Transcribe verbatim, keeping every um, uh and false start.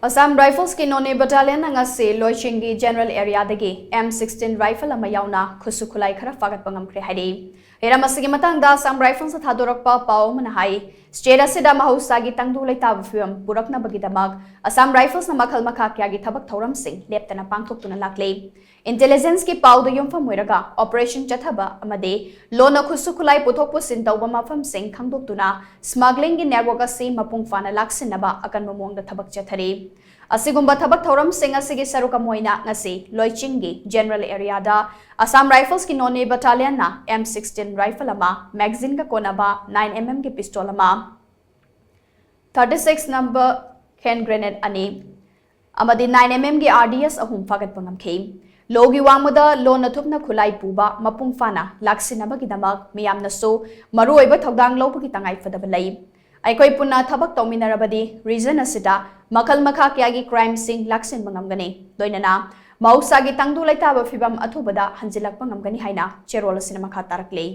Assam Riflesꯀꯤ Noney Battalionꯅ ꯉꯁꯤ ꯂꯣꯏꯆꯤꯡꯒꯤ general areaꯗꯒꯤ M sixteen rifle ꯑꯃ ꯌꯥꯎꯅ ꯈꯨꯠꯁꯨ ꯈꯨꯠꯂꯥꯏ ꯈꯔ ꯐꯥꯒꯠꯄ ꯉꯝꯈ꯭ꯔꯦ ꯍꯥꯏꯔꯤ꯫ ꯍꯤꯔꯝ ꯑꯁꯤꯒꯤ ꯃꯇꯥꯡꯗ Assam Riflesꯅ ꯊꯥꯗꯣꯔꯛꯄ ꯄꯥꯎ ꯑꯃꯅ ꯍꯥꯏ, state ꯑꯁꯤꯗ ꯃꯍꯧꯁꯥꯒꯤ ꯇꯪꯗꯨ ꯂꯩꯇꯥꯕ ꯐꯤꯕꯝ ꯄꯨꯔꯛꯅꯕꯒꯤꯗꯃꯛ Assam Riflesꯅ ꯃꯈꯜ ꯃꯈꯥ ꯀꯌꯥꯒꯤ ꯊꯕꯛ ꯊꯧꯔꯝꯁꯤꯡ ꯂꯦꯞꯇꯅ ꯄꯥꯡꯊꯣꯛꯇꯨꯅ ꯂꯥꯛꯂꯤ꯫ Intelligenceꯀꯤ ꯄꯥꯎꯗ ꯌꯨꯝꯐꯝ ꯑꯣꯏꯔꯒ operation ꯆꯠꯊꯕ ꯑꯃꯗꯤ ꯂꯣꯟꯅ ꯈꯨꯠꯁꯨ ꯈꯨꯠꯂꯥꯏ ꯄꯨꯊꯣꯛ ꯄꯨꯁꯤꯟ ꯇꯧꯕ ꯃꯐꯝꯁꯤꯡ ꯈꯪꯗꯣꯛꯇꯨꯅ smugglingꯒꯤ network ꯑꯁꯤ ꯃꯄꯨꯡ ꯐꯥꯅ ꯂꯥꯛꯁꯤꯟꯅꯕ ꯑꯀꯟꯕ ꯃꯑꯣꯡꯗ ꯊꯕꯛ ꯆꯠꯊꯔꯤ꯫ ꯑꯁꯤꯒꯨꯝꯕ ꯊꯕꯛ ꯊꯧꯔꯝꯁꯤꯡ ꯑꯁꯤꯒꯤ ꯁꯔꯨꯛ ꯑꯃ ꯑꯣꯏꯅ ꯉꯁꯤ ꯂꯣꯏꯆꯤꯡꯒꯤ general areaꯗ Assam Riflesꯀꯤ Noney Battalionꯅ M sixteen rifle ꯑꯃ magazineꯒ ꯀꯣꯟꯅꯕ nine mmꯒꯤ pistol ꯑꯃ, thirty six number hand grenade ꯑꯅꯤ ꯑꯃꯗꯤ nine mmꯒꯤ R D S ꯑꯍꯨꯝ ꯐꯥꯒꯠꯄ ꯉꯝꯈꯤ꯫ ꯂꯣꯒꯤ ꯋꯥꯡꯃꯗ ꯂꯣꯟꯅ ꯊꯨꯞꯅ ꯈꯨꯠꯂꯥꯏ ꯄꯨꯕ ꯃꯄꯨꯡ ꯐꯥꯅ ꯂꯥꯛꯁꯤꯟꯅꯕꯒꯤꯗꯃꯛ ꯃꯤꯌꯥꯝꯅꯁꯨ ꯃꯔꯨꯑꯣꯏꯕ ꯊꯧꯗꯥꯡ ꯂꯧꯕꯒꯤ ꯇꯉꯥꯏ ꯐꯗꯕ ꯂꯩ꯫ ꯑꯩꯈꯣꯏ ꯄꯨꯟꯅ ꯊꯕꯛ ꯇꯧꯃꯤꯟꯅꯔꯕꯗꯤ region ꯑꯁꯤꯗ ꯃꯈꯜ ꯃꯈꯥ ꯀꯌꯥꯒꯤ crimeꯁꯤꯡ ꯂꯥꯛꯁꯤꯟꯕ ꯉꯝꯒꯅꯤ, ꯂꯣꯏꯅꯅ ꯃꯍꯧꯁꯥꯒꯤ ꯇꯪꯗꯨ ꯂꯩꯇꯥꯕ ꯐꯤꯕꯝ ꯑꯊꯨꯕꯗ ꯍꯟꯖꯤꯜꯂꯛꯄ ꯉꯝꯒꯅꯤ ꯍꯥꯏꯅ ꯆꯦꯔꯣꯜ ꯑꯁꯤꯅ ꯃꯈꯥ ꯇꯥꯔꯛꯂꯤ꯫